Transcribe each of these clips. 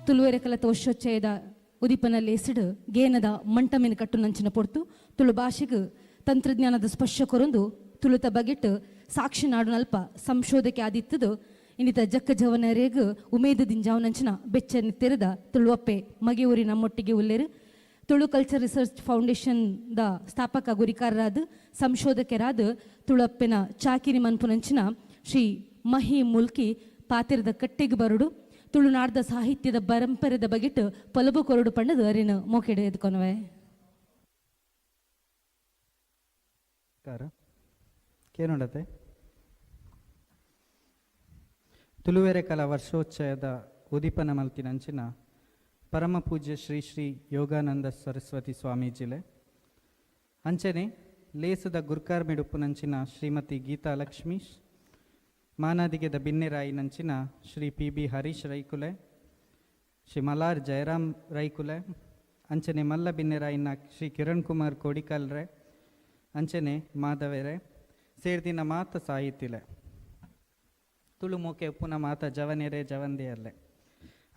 ತುಳುವೆರೆ ಕಲತ ವರ್ಷೋಚ್ಚಯದ ಉದಿಪನ ಲೇಸಿಡು ಗೇನದ ಮಂಟಮೆನ್ ಕಟ್ಟುನಂಚಿನ ಪೊರ್ತು ತುಳು ಭಾಷೆಗ್ ತಂತ್ರಜ್ಞಾನದ ಸ್ಪರ್ಶ ಕೊರೊಂದು ತುಳುತ ಬಗೆಟ್ ಸಾಕ್ಷಿ ನಾಡುನಲ್ಪ ಸಂಶೋಧಕೆ ಆದಿತ್ತದು ಇನ್ನಿತ ಜಕ್ಕ ಜವನರೇಗ್ ಉಮೇದು ದಿಂಜಾವನಂಚಿನ ಬೆಚ್ಚ ತೆರೆದ ತುಳುವಪ್ಪೆ ಮಗೆ ಊರಿ ನಮ್ಮೊಟ್ಟಿಗೆ ಉಲ್ಲೇರು. ತುಳು ಕಲ್ಚರ್ ರಿಸರ್ಚ್ ಫೌಂಡೇಶನ್ ದ ಸ್ಥಾಪಕ ಗುರಿಕಾರರಾದ, ಸಂಶೋಧಕರಾದ, ತುಳುವಪ್ಪೆನ ಚಾಕಿರಿ ಮನ್ಪುನಂಚಿನ ಶ್ರೀ ಮಹಿ ಮುಲ್ಕಿ ಪಾತೆರದ ಕಟ್ಟೆಗೆ ಬರುಡು, ತುಳುನಾಡ್ದ ಸಾಹಿತ್ಯದ ಪರಂಪರೆದ ಬಗೆಟ್ ಪೊಲಬು ಕೊರಡು ಪಂಡದು ಅರಿನ ಮೋಕೆಡೆ ಎದ್ಕೊನವೆ. ನಮಸ್ಕಾರ. ಕೇನುಂಡತೆ ತುಳುವೆರೆ ಕಲಾ ವರ್ಷೋಚ್ಚಯದ ಉದಿಪನ ಮಲ್ತಿನಂಚಿನ ಪರಮ ಪೂಜ್ಯ ಶ್ರೀ ಶ್ರೀ ಯೋಗಾನಂದ ಸರಸ್ವತಿ ಸ್ವಾಮೀಜಿಲೆ, ಅಂಚನೆ ಲೇಸದ ಗುರ್ಕಾರ್ ಮಿಡುಪುನಂಚಿನ ಶ್ರೀಮತಿ ಗೀತಾ ಲಕ್ಷ್ಮೀಶ್, ಮಾನಾದಿಗೆದ ಬಿನ್ನೆರಾಯಿನಂಚಿನ ಶ್ರೀ ಪಿ ಬಿ ಹರೀಶ್ ರೈಕುಲೆ, ಶ್ರೀ ಮಲಾರ್ ಜಯರಾಮ್ ರೈಕುಲೆ, ಅಂಚನೆ ಮಲ್ಲ ಬಿನ್ನೆರಾಯಿನ ಶ್ರೀ ಕಿರಣ್ ಕುಮಾರ್ ಕೋಡಿಕಲ್ರೆ, ಅಂಚನೆ ಮಾಧವೆರೆ, ಸೇರ್ದಿನ ಮಾತ ಸಾಹಿತಿಲೆ, ತುಳು ಮೋಕೆ ಉಪ್ಪುನ ಮಾತ ಜವನೆರೆ ಜವಂದಿಯಲ್ಲೆ,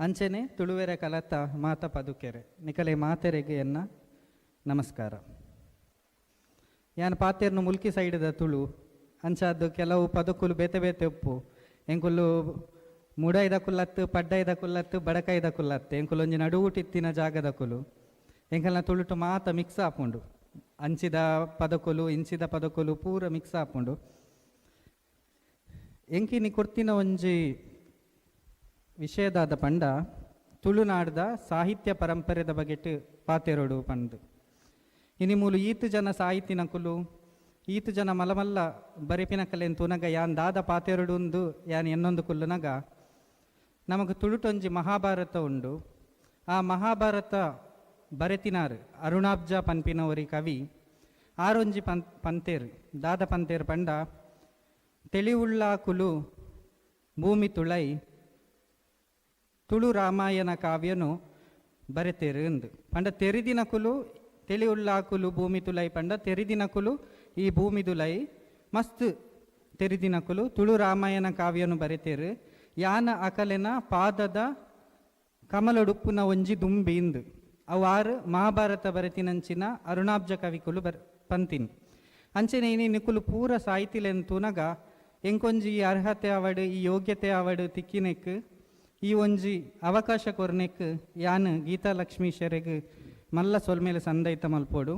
ಅಂಚನೆ ತುಳುವೆರೆ ಕಲತ ಮಾತ ಪದುಕೆರೆ, ನಿಕಲೆ ಮಾತೆರೆಗೆ ಎನ್ನ ನಮಸ್ಕಾರ. ಯಾನ್ ಪಾತೆರ್ನು ಮುಲ್ಕಿ ಸೈಡ್ದ ತುಳು. ಅಂಚಾದ್ ಕೆಲವು ಪದಕುಲು ಬೇತೆ ಬೇತೆ ಉಪ್ಪು. ಎಂಕುಲು ಮೂಡಾಯಿದ ಕುಲ್ಲತ್ತು, ಪಡ್ಡಾಯಿದ ಕುಲ್ಲತ್ತು, ಬಡಕಾಯಿದ ಕುಲ್ಲತ್ತು, ಎಂಕುಲು ಒಂಜಿ ನಡುವುಟಿತ್ತಿನ ಜಾಗದಕುಲು. ಎಂಕಲ್ನ ತುಳುಟು ಮಾತ ಮಿಕ್ಸ್ ಆಪುಂಡು. ಅಂಚಿದ ಪದಕುಲು, ಇಂಚಿದ ಪದಕುಲು ಪೂರ ಮಿಕ್ಸ್ ಆಪುಂಡು. ಎಂಕಿನಿ ಕೊರ್ತಿನ ಒಂಜಿ ವಿಷಯದಾದ ಪಂಡ ತುಳುನಾಡ್ದ ಸಾಹಿತ್ಯ ಪರಂಪರೆದ ಬಗೆಟ್ ಪಾತೆರೊಡು ಪಂದು. ಇನಿ ಮೂಲು ಈತ್ ಜನ ಸಾಹಿತಿನಕುಲು, ಈತ್ ಜನ ಮಲಮಲ್ಲ ಬರೆಪಿನ ಕಲೆನ್ ತೂನಗ ಯಾನ್ ದಾದ ಪಾತೆರೊಡುಂದು ಯಾನ್ ಎನ್ನೊಂದು ಕುಲ್ಲುನಗ, ನಮಕ್ ತುಳುಟೊಂಜಿ ಮಹಾಭಾರತ ಉಂಡು. ಆ ಮಹಾಭಾರತ ಬರೆತಿನಾರ್ ಅರುಣಾಬ್ಜ ಪನ್ಪಿನ ಒರಿ ಕವಿ. ಆರೊಂಜಿ ಪಂತೇರು, ದಾದ ಪಂತೇರು ಪಂಡ, ತಿಳಿವುಳ್ಳಾಕುಲು ಭೂಮಿ ತುಳೈ ತುಳು ರಾಮಾಯಣ ಕಾವ್ಯನು ಬರೆತೇರು ಇಂದು. ಪಂಡ ತೆರಿದಿನಕುಲು, ತಿಳಿವುಳ್ಳಾಕುಲು ಭೂಮಿ ತುಲೈ ಪಂಡ ತೆರಿದಿನಕುಲು ಈ ಭೂಮಿ ದುಲೈ ಮಸ್ತ್ ತೆರಿದಿನಕುಲು ತುಳು ರಾಮಾಯಣ ಕಾವ್ಯನು ಬರೆತೇರು, ಯಾನ ಅಕಲೆನ ಪಾದದ ಕಮಲೊಡುಪ್ಪುನ ಒಂಜಿ ದುಂಬಿ ಇಂದು. ಅವು ಆರು ಮಹಾಭಾರತ ಬರೆತಿನಂಚಿನ ಅರುಣಾಬ್ಜ ಕವಿಕುಲು ಪಂತಿನಿ. ಅಂಚನೆ ಇನಿ ನಿಕುಲು ಪೂರ ಸಾಹಿತಿಲೆನ್ ತೂನಗ ಎಂಕೊಂಜಿ ಈ ಅರ್ಹತೆ ಆವಡ್, ಈ ಯೋಗ್ಯತೆ ಆವಡ್ ತಿಕ್ಕಿನೆಕ್, ಈ ಒಂಜಿ ಅವಕಾಶ ಕೊರ್ನೆಕ್ ಯಾನ್ ಗೀತಾ ಲಕ್ಷ್ಮೀಶರೆಗ್ ಮಲ್ಲ ಸೊಲ್ಮೆಲೆ ಸಂದೈತ ಮಲ್ಪೋಡು.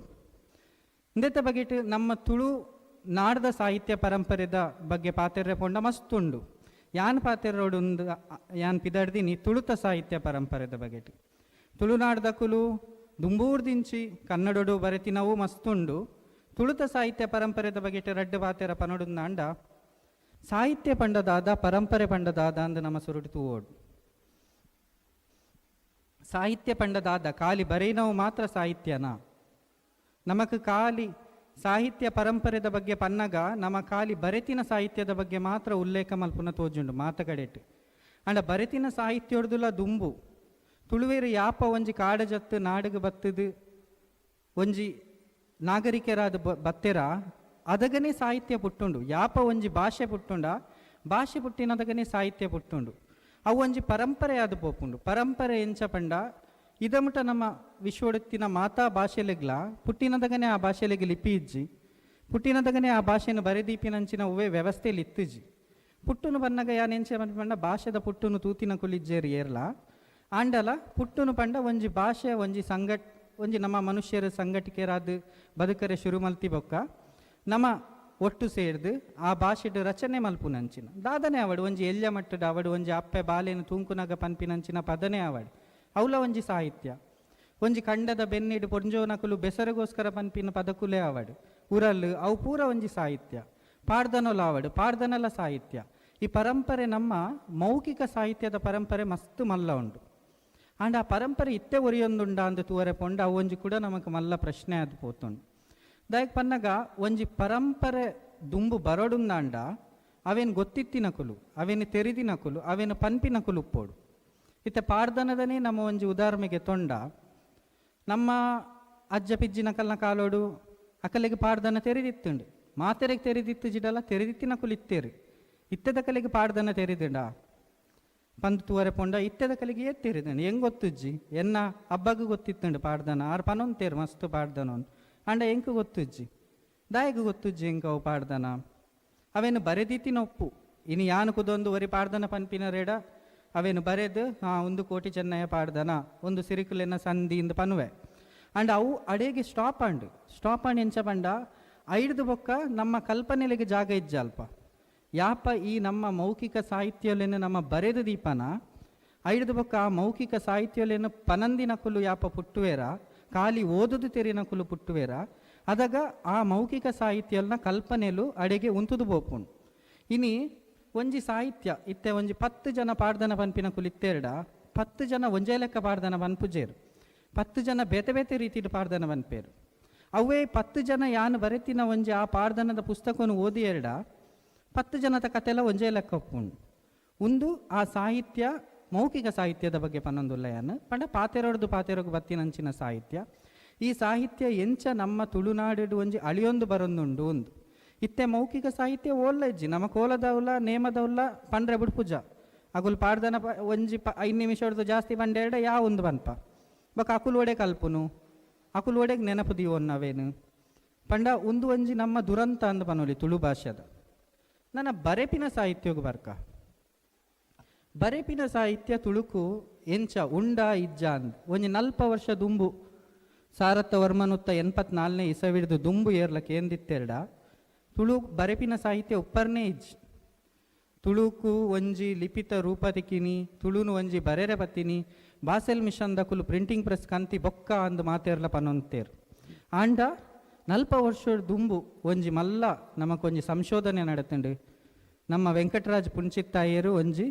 ಇಂದೆತ ಬಗೆಟ್ ನಮ್ಮ ತುಳು ನಾಡ್ದ ಸಾಹಿತ್ಯ ಪರಂಪರೆದ ಬಗ್ಗೆ ಪಾತೆರ್ರೆ ಪೋಂಡ ಮಸ್ತ್ ಉಂಡು. ಯಾನ್ ಪಾತೆರೋಡುಂದು ಯಾನ್ ಪಿದಡ್ದಿನಿ ತುಳುತ ಸಾಹಿತ್ಯ ಪರಂಪರೆದ ಬಗೆಟ್. ತುಳುನಾಡ್ದಕುಲು ದುಂಬೂರ್ದಿಂಚಿ ಕನ್ನಡೊಡು ಬರೆತಿನವು ಮಸ್ತುಂಡು. ತುಳುತ ಸಾಹಿತ್ಯ ಪರಂಪರೆದ ಬಗೆಟ್ ರಡ್ಡ್ ಪಾತೆರ ಪನೊಡುಂದಾಂಡ, ಸಾಹಿತ್ಯ ಪಂಡ ದಾದ, ಪರಂಪರೆ ಪಂಡ ದಾದ ಅಂದ್ ನಮ್ಮ ಸುರುಟು ತೂವೋಡು. ಸಾಹಿತ್ಯ ಪಂಡ ದಾದ? ಖಾಲಿ ಬರೆಯಿನವು ಮಾತ್ರ ಸಾಹಿತ್ಯನಾ? ನಮಕ್ ಖಾಲಿ ಸಾಹಿತ್ಯ ಪರಂಪರೆದ ಬಗ್ಗೆ ಪನ್ನಗ ನಮ ಖಾಲಿ ಬರೆತಿನ ಸಾಹಿತ್ಯದ ಬಗ್ಗೆ ಮಾತ್ರ ಉಲ್ಲೇಖ ಮಲ್ಪುನ ತೋಜುಂಡು ಮಾತ ಕಡೆಟ್. ಅಂಡ ಬರೆತಿನ ಸಾಹಿತ್ಯೊಡ್ದುಲ ದುಂಬು ತುಳುವೇರು ಯಾಪ ಒಂಜಿ ಕಾಡಜತ್ತು ನಾಡುಗು ಬತ್ತದು ಒಂಜಿ ನಾಗರಿಕರಾದ ಬತ್ತೆರ ಅದಗನೇ ಸಾಹಿತ್ಯ ಪುಟ್ಟುಂಡು. ಯಾಪ ಒಂಜಿ ಭಾಷೆ ಪುಟ್ಟುಂಡ, ಭಾಷೆ ಪುಟ್ಟಿನದಗನೇ ಸಾಹಿತ್ಯ ಪುಟ್ಟುಂಡು. ಅವು ಒಂಜಿ ಪರಂಪರೆ ಆದ್ ಪೋಪುಂಡು. ಪರಂಪರೆ ಎಂಚ ಪಂಡ, ಇದಮುಟ ನಮ್ಮ ವಿಶ್ವೊಡುತ್ತಿನ ಮಾತಾ ಭಾಷೆಲೆಗ್ಲ ಪುಟ್ಟಿನದಗನೇ ಆ ಭಾಷೆಲೆಗ್ ಲಿಪಿ ಇಜ್ಜಿ. ಪುಟ್ಟಿನದಗನೇ ಆ ಭಾಷೆನ ಬರೆದೀಪಿನಂಚಿನ ಒವ್ವೇ ವ್ಯವಸ್ಥೆಲಿ ಇತ್ತಿಜಿ. ಪುಟ್ಟುನು ಬನ್ನಗ ಯಾನ್ ಎಂಚ ಪಂಡ, ಭಾಷೆದ ಪುಟ್ಟುನು ತೂತಿನ ಕುಲಿಜ್ಜೇರು ಏರ್ಲ. ಆಂಡಲ ಪುಟ್ಟುನು ಪಂಡ ಒಂಜಿ ಭಾಷೆ ಒಂಜಿ ಸಂಘಟ್ ಒಂಜಿ ನಮ್ಮ ಮನುಷ್ಯರ ಸಂಘಟಿಕೆರಾದ್ ಬದುಕರೆ ಶುರು ಮಲ್ತಿ ಬೊಕ್ಕ ನಮ ಒಟ್ಟು ಸೇರ್ದು ಆ ಭಾಷೆಡ್ ರಚನೆ ಮಲ್ಪುನಂಚಿನ ದಾದನೆ ಆವಡ್, ಒಂಜಿ ಎಲ್ಯ ಮಟ್ಟದ ಆವಡ್, ಒಂಜಿ ಅಪ್ಪೆ ಬಾಲೆನ್ ತೂಂಕುನಗ ಪನ್ಪಿನಂಚಿನ ಪದನೆ ಆವಡ್, ಅವ್ಲ ಒಂಜಿ ಸಾಹಿತ್ಯ. ಒಂಜಿ ಕಂಡದ ಬೆನ್ನಿಡ್ ಪೊಂಜೋನಕುಲು ಬೆಸರಗೋಸ್ಕರ ಪನ್ಪಿನ ಪದಕುಲೇ ಆವಡ್, ಉರಲ್, ಅವು ಪೂರ ಒಂಜಿ ಸಾಹಿತ್ಯ. ಪಾಡ್ದನೊಲ ಆವಡ್, ಪಾಡ್ದನಲ ಸಾಹಿತ್ಯ. ಈ ಪರಂಪರೆ, ನಮ್ಮ ಮೌಖಿಕ ಸಾಹಿತ್ಯದ ಪರಂಪರೆ ಮಸ್ತ್ ಮಲ್ಲ ಉಂಡು. ಆಂಡ ಆ ಪರಂಪರೆ ಇತ್ತೆ ಒರಿಯೊಂದುಂಡ ಅಂದ್ ತೂವರೆ ಪೋಂಡ ಅವು ಒಂಜಿ ಕೂಡ ನಮಕ್ ಮಲ್ಲ ಪ್ರಶ್ನೆ ಆದ್ ಪೋತುಂಡು. ದಾಯೆಗ್ ಪನ್ನಗ ಒಂಜಿ ಪರಂಪರೆ ದುಂಬು ಬರೊಡುಂದಾಂಡ ಅವೇನು ಗೊತ್ತಿತ್ತಿನಕುಲು, ಅವೇನು ತೆರಿದಿನಕುಲು, ಅವೇನು ಪನ್ಪಿನಕುಲು ಉಪ್ಪೋಡು. ಇತ್ತೆ ಪಾಡ್ದನದನೇ ನಮ್ಮ ಒಂಜಿ ಉದಾಹರಣೆಗೆ ತೊಂಡ, ನಮ್ಮ ಅಜ್ಜ ಪಿಜ್ಜಿನಕಲ್ನ ಕಾಲೋಡು ಅಕಲೆಗ್ ಪಾಡ್ದನ ತೆರಿದಿತ್ತುಂಡು. ಮಾತೆರೆಗ್ ತೆರಿದಿತ್ತು ಜಿಡಲ ತೆರಿದಿತ್ತಿನಕುಲು ಇತ್ತೇರು. ಇತ್ತೆದಕಲೆಗ್ ಪಾಡ್ದನ ತೆರಿದುಂಡ? ಪಂದ್ ತೂವರೆ ಪೋಂಡ ಇತ್ತೆದ ಕಲಿಗೆ ಏತ್ತೇರಿದ್ದಾನೆ ಹೆಂಗೆ ಗೊತ್ತುಜ್ಜಿ? ಎನ್ನ ಹಬ್ಬಗ್ ಗೊತ್ತಿತ್ತುಂಡು ಪಾಡ್ದನ, ಆರ್ ಪನೊಂತೇರು ಮಸ್ತ್ ಪಾಡ್ದನೋನ್. ಆಂಡ ಎಂಕ್ ಗೊತ್ತುಜ್ಜಿ? ದಾಯೆಗ್ ಗೊತ್ತುಜ್ಜಿ ಎಂಕ್ ಅವು ಪಾಡ್ದನ? ಅವೇನು ಬರೆದಿತ್ತಿನ ಒಪ್ಪು. ಇನಿ ಯಾನ್ ಕುದೊಂದು ಒರಿ ಪಾಡ್ದನ ಪನ್ಪಿನ ರೇಡ ಅವೇನು ಬರೆದು ಹಾ ಒಂದು ಕೋಟಿ ಚೆನ್ನಯ್ಯ ಪಾಡ್ದನ, ಒಂದು ಸಿರಿಕುಲೆನ ಸಂಧಿ ಇಂದು ಪನುವೆ. ಆಂಡ ಅವು ಅಡೇಗೆ ಸ್ಟಾಪ್ ಆಂಡ್. ಸ್ಟಾಪ್ ಆಂಡ್ ಎಂಚ ಪಂಡ ಐಡ್ದು ಬೊಕ್ಕ ನಮ್ಮ ಕಲ್ಪನೆಲೆಗೆ ಜಾಗ ಇಜ್ಜ ಅಲ್ಪ. ಯಾಪ ಈ ನಮ್ಮ ಮೌಖಿಕ ಸಾಹಿತ್ಯಲೆನ್ ನಮ್ಮ ಬರೆದು ದೀಪನ ಐಡ್ದು ಬೊಕ್ಕ ಆ ಮೌಖಿಕ ಸಾಹಿತ್ಯಲೆನ್ ಪನಂದಿನಕುಲು ಯಾಪ ಪುಟ್ಟುವೇರ, ಖಾಲಿ ಓದುದು ತೆರಿನಕುಲು ಪುಟ್ಟುವೇರ, ಅದಾಗ ಆ ಮೌಖಿಕ ಸಾಹಿತ್ಯಲ್ನ ಕಲ್ಪನೆಲು ಅಡೆಗೆ ಉಂತುದು ಪೋಪುಂಡು. ಇನಿ ಒಂಜಿ ಸಾಹಿತ್ಯ ಇತ್ತೆ ಒಂಜಿ 10 ಜನ ಪಾಡ್ದನ ಪನ್ಪಿನಕುಲು ಇತ್ತೆರಡ 10 ಜನ ಒಂಜೇ ಲೆಕ್ಕ ಪಾಡ್ದನ ಪನ್ಪುಜೇರು, 10 ಜನ ಬೇತೆ ಬೇತೆ ರೀತಿಡ್ ಪಾಡ್ದನ ಪನ್ಪೇರು. ಅವೇ 10 ಜನ ಯಾನ್ ಬರೆತಿನ ಒಂಜಿ ಆ ಪಾಡ್ದನದ ಪುಸ್ತಕವನ್ನು ಓದಿಯೆರಡ 10 ಜನದ ಕತೆಲ ಒಂಜೇ ಲೆಕ್ಕ ಉಪ್ಪುಂಡು. ಉಂದು ಆ ಸಾಹಿತ್ಯ ಮೌಖಿಕ ಸಾಹಿತ್ಯದ ಬಗ್ಗೆ ಪನ್ನೊಂದುಲ್ಲ ಯಾನ್ ಪಂಡ ಪಾತೆರೊಡ್ದು ಪಾತೆರೊಗು ಬತ್ತಿನಂಚಿನ ಸಾಹಿತ್ಯ. ಈ ಸಾಹಿತ್ಯ ಎಂಚ ನಮ್ಮ ತುಳುನಾಡು ಒಂಜಿ ಅಳಿಯೊಂದು ಬರೊಂದುಂಡು ಉಂದು. ಇತ್ತೆ ಮೌಖಿಕ ಸಾಹಿತ್ಯ ಓಲ್ಲ ಇಜ್ಜಿ, ನಮ್ಮ ಕೋಲದವುಲ ನೇಮದವುಲ ಪಂಡ್ರೆ ಬುಡ್ಪುಜ. ಅಗುಲು ಪಾಡ್ದನ ಒಂಜಿ 5 ನಿಮಿಷಡ್ದು ಜಾಸ್ತಿ ಪಂಡೆರಡ ಯಾ ಒಂದು ಪನ್ಪ ಬೊಕ ಅಕುಲು ಒಡೆ ಕಲ್ಪುನು, ಅಕುಲು ಒಡೆಗೆ ನೆನಪು ದೀವೊನ್ನವೇನು ಪಂಡ ಉಂದು ಒಂಜಿ ನಮ್ಮ ದುರಂತ ಅಂದ್ ಪನೊಲಿ ತುಳು ಭಾಷೆದ. ನನ್ನ ಬರೆಪಿನ ಸಾಹಿತ್ಯಗ್ ಬರ್ಕ, ಬರೆಪಿನ ಸಾಹಿತ್ಯ ತುಳುಕು ಎಂಚ ಉಂಡ ಇಜ್ಜ ಅಂದ್ ಒಂಜಿ 40 ವರ್ಷ ದುಂಬು ಸಾರತ್ತ ವರ್ಮನುತ್ತ 84ನೇ ಇಸವಿಡ್ದು ದುಂಬು ಏರ್ಲ ಕೇಂದಿತ್ತೆರಡ ತುಳು ಬರೆಪಿನ ಸಾಹಿತ್ಯ ಉಪ್ಪರ್ನೇ ಇಜ್ಜಿ. ತುಳುಕು ಒಂಜಿ ಲಿಪಿತ ರೂಪ ತಿಕ್ಕಿನಿ, ತುಳುನು ಒಂಜಿ ಬರೆರೆ ಬತ್ತಿನಿ, ಬಾಸೆಲ್ ಮಿಷನ್ ದಕುಲು ಪ್ರಿಂಟಿಂಗ್ ಪ್ರೆಸ್ ಕಂತಿ ಬೊಕ್ಕ ಅಂದ್ ಮಾತೇರ್ಲ ಪನೊಂತೇರು. ಆಂಡ 40 ವರ್ಷ ದುಂಬು ಒಂಜಿ ಮಲ್ಲ ನಮಕೊಂಜಿ ಸಂಶೋಧನೆ ನಡತುಂಡು. ನಮ್ಮ ವೆಂಕಟರಾಜ್ ಪುಂಚಿತ್ತಾಯರು ಒಂಜಿ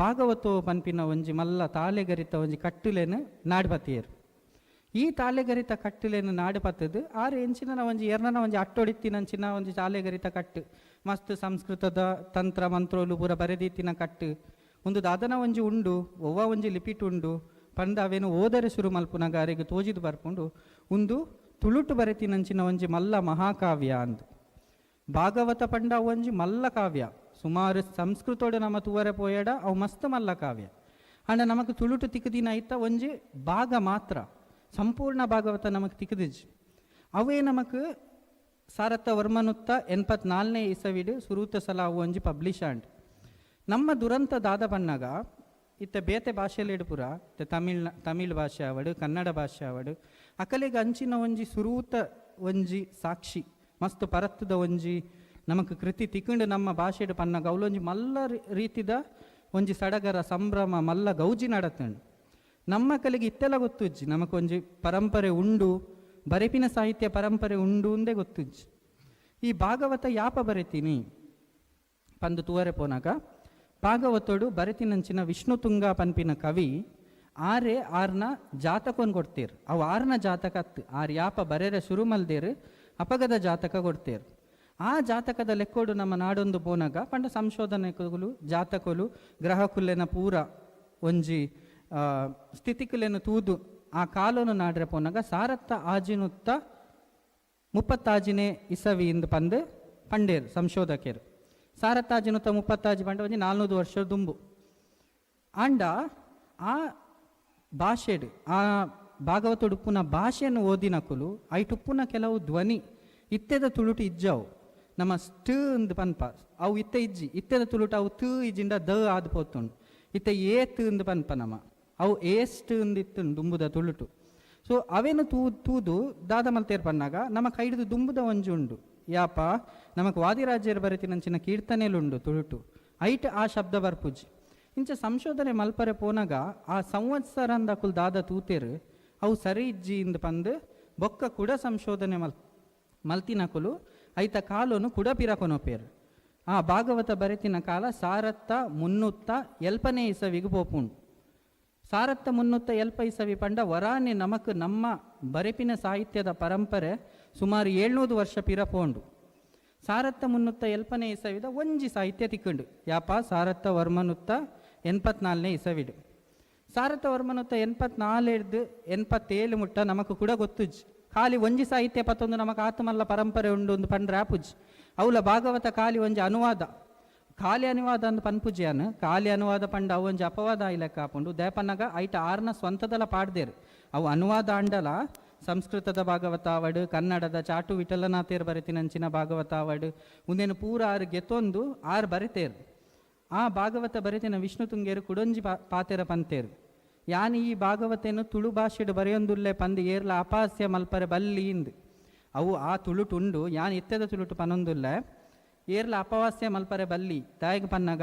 ಭಾಗವತೋ ಪನ್ಪಿನ ಒಂಜಿ ಮಲ್ಲ ತಾಲೆಗರಿತ ಒಂಜಿ ಕಟ್ಟುಲೆನ್ ನಾಡ್ಪತಿಯರು. ಈ ತಾಲೆಗರಿತ ಕಟ್ಟುಲೆನ್ ನಾಡುಪತ್ತದು ಆರು ಎಂಚಿನ ಒಂಜಿ ಎರ್ನನ ಒಂಜಿ ಅಟ್ಟೊಡಿತ್ತಿನಂಚಿನ ಒಂಜಿ ತಾಲೆಗರಿತ ಕಟ್ಟು, ಮಸ್ತ್ ಸಂಸ್ಕೃತದ ತಂತ್ರ ಮಂತ್ರೋಲು ಪೂರ ಬರೆದಿತ್ತಿನ ಕಟ್ಟು, ಒಂದು ದಾದನ ಒಂಜಿ ಉಂಡು, ಒವ್ವ ಒಂಜಿ ಲಿಪಿಟ್ ಉಂಡು ಪಂದ ಅವೇನು ಓದರೆ ಶುರು ಮಲ್ಪುನಗ ಅರೆಗ್ ತೋಜಿದು ಬರ್ಪುಂಡು ಉಂದು ತುಳುಟು ಬರೆತಿನಂಚಿನ ಒಂಜಿ ಮಲ್ಲ ಮಹಾಕಾವ್ಯ ಅಂದು. ಭಾಗವತ ಪಂಡ ಒಂಜಿ ಮಲ್ಲ ಕಾವ್ಯ, ಸುಮಾರು ಸಂಸ್ಕೃತೋಡು ನಮ್ಮ ತೂವರೆ ಪೋಯಡ ಅವು ಮಸ್ತ್ ಮಲ್ಲ ಕಾವ್ಯ. ಆಂಡ ನಮಕ್ ತುಳುಟು ತಿಕ್ಕುದಿನ ಐತ ಒಂಜಿ ಭಾಗ ಮಾತ್ರ, ಸಂಪೂರ್ಣ ಭಾಗವತ ನಮಕ್ ತಿಕ್ಕುದಿಜಿ. ಅವೇ ನಮಕ್ ಸಾರತ್ತ ವರ್ಮನುತ್ತ 84ನೇ ಇಸವಿಡ್ ಸುರೂತ ಸಲ ಅವು ಒಂಜಿ ಪಬ್ಲಿಷ್ ಆಂಡ್. ನಮ್ಮ ದುರಂತ ದಾದ ಪನ್ನಗ ಇತ್ತೆ ಬೇತೆ ಭಾಷೆಲಿಡ್ ಪೂರ ಇತ್ತೆ ತಮಿಳ್ ಭಾಷೆ ಆವಡು ಕನ್ನಡ ಭಾಷೆ ಆವಡು ಅಕಲೆಗ್ ಅಂಚಿನ ಒಂಜಿ ಸುರೂತ ಒಂಜಿ ಸಾಕ್ಷಿ ಮಸ್ತ್ ಪರತ್ತದ ಒಂಜಿ ನಮಕ್ ಕೃತಿ ತಿಕ್ಕಂಡು ನಮ್ಮ ಭಾಷೆಡ್ ಪನ್ನಗ ಅವಲೊಂಜಿ ಮಲ್ಲ ರೀತಿದ ಒಂಜಿ ಸಡಗರ ಸಂಭ್ರಮ ಮಲ್ಲ ಗೌಜಿ ನಡತುಂಡು. ನಮ್ಮ ಕಲೆಗೆ ಇತ್ತೆಲ್ಲ ಗೊತ್ತುಜ್ಜಿ ನಮಕೊಂಜಿ ಪರಂಪರೆ ಉಂಡು, ಬರೆಪಿನ ಸಾಹಿತ್ಯ ಪರಂಪರೆ ಉಂಡು ಅಂದೇ ಗೊತ್ತುಜ್ಜಿ. ಈ ಭಾಗವತ ಯಾಪ ಬರೆತೀನಿ ಪಂದು ತೂವರೆ ಪೋನಾಗ ಭಾಗವತೋಡು ಬರೆತಿನಂಚಿನ ವಿಷ್ಣು ತುಂಗ ಪನ್ಪಿನ ಕವಿ ಆರೆ ಆರ್ನ ಜಾತಕವನ್ನು ಕೊಡ್ತೀರ್. ಅವು ಆರ್ನ ಜಾತಕ ಅತ್ತು, ಆರ್ ಯಾಪ ಬರೆರೆ ಶುರು ಮಲ್ದೇರು ಅಪಗದ ಜಾತಕ ಕೊಡ್ತೀರ್. ಆ ಜಾತಕದ ಲೆಕ್ಕೋಡು ನಮ್ಮ ನಾಡೊಂದು ಪೋನಾಗ ಪಂಡ ಸಂಶೋಧನೆಗಳು ಜಾತಕಲು ಗ್ರಹಕುಲೆನ ಪೂರ ಒಂಜಿ ಸ್ಥಿತಿಕುಲೆನ ತೂದು ಆ ಕಾಲೋನು ನಾಡ್ರೆ ಪೋನಾಗ ಸಾರತ್ತ ಆಜಿನುತ್ತ 36ನೇ ಇಸವಿ ಇಂದು ಪಂದು ಪಂಡೇರು ಸಂಶೋಧಕರು. ಸಾರತ್ತಾಜಿನುತ್ತ 36 ಪಂಡ ಒಂಜಿ 400 ವರ್ಷ ದುಂಬು. ಆಂಡ ಆ ಭಾಷೆಡ್ ಆ ಭಾಗವತುಡುಪ್ಪುನ ಭಾಷೆಯನ್ನು ಓದಿನಕುಲು ಐಟುಪ್ಪುನ ಕೆಲವು ಧ್ವನಿ ಇತ್ತೆದ ತುಳುಟು ಇಜ್ಜಾವು. ನಮ್ಮ ಸ್ಟ್ ಅಂದ್ ಪನ್ಪ ಅವು ಇತ್ತೆ ಇಜ್ಜಿ, ಇತ್ತೆದ ತುಳುಟು ಅವು ತು ಇಜ್ಜಿಂಡ the ಆದ್ ಪೋತುಂಡು. ಇತ್ತೆ ಏತ್ ಅಂದ್ ಪನ್ಪ ನಮ ಅವು ಏಸ್ಟ್ ಅಂದ್ ಇತ್ತುಂಡು ದುಂಬುದ ತುಳುಟು. ಸೊ ಅವೇನು ತೂದು ದಾದ ಮಲ್ತೇರ್ ಪನ್ನಾಗ ನಮ್ಮ ಕೈಡ್ದು ದುಂಬುದ ಒಂಜಿ ಉಂಡು. ಯಾಪ ನಮಕ್ ವಾದಿರಾಜ್ಯರು ಬರೆತಿನಂಚಿನ ಕೀರ್ತನೆಲುಂಡು ತುಳುಟು, ಐಟ್ ಆ ಶಬ್ದ ಬರ್ಪುಜಿ. ಇಂಚ ಸಂಶೋಧನೆ ಮಲ್ಪರೆ ಪೋನಾಗ ಆ ಸಂವತ್ಸರಂದ ಅಕುಲು ದಾದ ತೂತೇರು ಅವು ಸರಿ ಇಜ್ಜಿ ಇಂದ್ ಪಂದ್ ಬೊಕ್ಕ ಕುಡ ಸಂಶೋಧನೆ ಮಲ್ತಿನಕುಲು ಐತ ಕಾಲೋನು ಕುಡ ಪಿರಕೊನೊಪೇರು. ಆ ಭಾಗವತ ಬರೆತಿನ ಕಾಲ ಸಾರತ್ತ 380ನೇ ಇಸವಿಗೆ ಪೋಪುಂಡು. ಸಾರತ್ತ 380 ಇಸವಿ ಪಂಡ ವರಾನೆ ನಮಕ್ ನಮ್ಮ ಬರೆಪಿನ ಸಾಹಿತ್ಯದ ಪರಂಪರೆ ಸುಮಾರು 700 ವರ್ಷ ಪಿರ ಪೋಂಡು. ಸಾರತ್ತ 380ನೇ ಇಸವಿದ ಒಂಜಿ ಸಾಹಿತ್ಯ ತಿಕ್ಕಂಡು. ಯಾಪ ಸಾರತ್ತ ವರ್ಮನುತ್ತ 84ನೇ ಇಸವಿಡು. ಸಾರತ್ತ ವರ್ಮನುತ್ತ 84 87 ಮುಟ್ಟ ನಮಕ್ ಕೂಡ ಗೊತ್ತುಜ್ಜಿ. ಖಾಲಿ ಒಂಜಿ ಸಾಹಿತ್ಯ ಪತ್ತೊಂದು ನಮಕ್ ಆತ್ಮಲ್ಲ ಪರಂಪರೆ ಉಂಡು ಒಂದು ಪಂಡ್ರೆ ಆಪುಜಿ. ಅವಲ ಭಾಗವತ ಖಾಲಿ ಒಂಜಿ ಅನುವಾದ. ಖಾಲಿ ಅನುವಾದ ಅಂದ್ ಪನ್ಪುಜಿಯಾನ್. ಖಾಲಿ ಅನುವಾದ ಪಂಡ ಅವು ಒಂಜಿ ಅಪವಾದ ಆಯಿ ಲೆಕ್ಕ ಆಪುಂಡು. ದೇಪನ್ನಗ ಐಟ ಆರ್ನ ಸ್ವಂತದಲ ಪಾಡ್ದೇರು. ಅವು ಅನುವಾದ ಆಂಡಲ ಸಂಸ್ಕೃತದ ಭಾಗವತ ಆವಡ್, ಕನ್ನಡದ ಚಾಟು ವಿಠಲನಾಥೇರ್ ಬರೆತಿನಂಚಿನ ಭಾಗವತ ಆವಡ್, ಉಂದೆನ್ ಪೂರ ಆರ್ ಗೆತೊಂದು ಆರ್ ಬರೆತೇರ್. ಆ ಭಾಗವತ ಬರೆತಿನ ವಿಷ್ಣು ತುಂಗೇರು ಕುಡೊಂಜಿ ಪಾತೆರ ಪಂತೇರು. ಯಾನ್ ಈ ಭಾಗವತೆನು ತುಳು ಭಾಷೆಡ್ ಬರೆಯೊಂದುಲ್ಲೆ ಪಂದ್ ಏರ್ಲ ಅಪಹಾಸ್ಯ ಮಲ್ಪರೆ ಬಲ್ಲಿ ಇಂದ್. ಅವು ಆ ತುಳುಟುಂಡು, ಯಾನ್ ಇತ್ತೆದ ತುಳುಟು ಪನೊಂದುಲ್ಲೆ. ಏರ್ಲ ಅಪಹಾಸ್ಯ ಮಲ್ಪರೆ ಬಲ್ಲಿ. ದಾಯೆಗ್ ಪನ್ನಗ